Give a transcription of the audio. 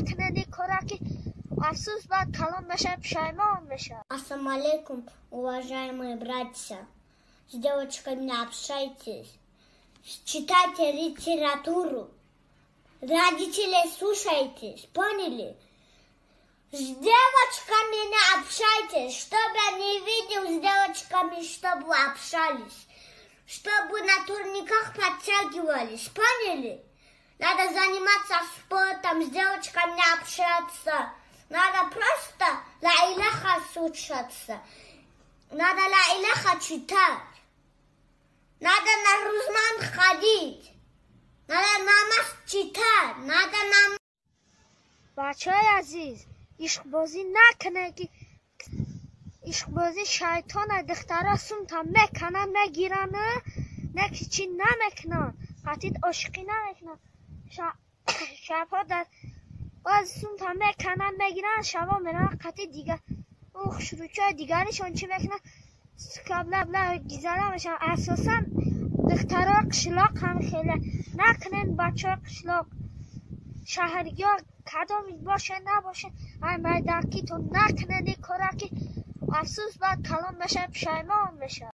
Накунед ин кора, ки афсӯс, баъд калон мешавад, пушаймон мешавад. Ассалому алейкум, уважаемые братья. С девочками не общайтесь. Читайте литературу. Родителей слушайтесь, поняли? С девочками не общайтесь, чтобы я не видел с девочками, чтобы общались. Чтобы на турниках подтягивались, поняли? Надо заниматься спортом, с девочками не общаться. Надо просто ла илаха слушаться. Надо ла илаха читать. Надо на рузман ходить. Надо намаз читать. Надо нам. Бачаҳои азиз, ишқбозӣ накунед, ки ишқбозӣ шайтона. Духтара сумта мекананд, мегиранд, не ки чӣ намекунанд, қатид ошиқӣ намекунанд. Шабҳо дар баъзе сумта мекананд, мегиранд, шабо мераванд қати дигар ӯ хушрӯчаи дигаришон, чӣ мекунанд, гизара мешаванд. Асосан духтарои қишлоқ ҳам хеле накунед. Бачаҳои қишлоқ, шаҳргиҳо, кадоме боше набоше, ай майдакитон накунед ин кора, ки афсӯс, баъд калон мешавад, пушаймон мешавад.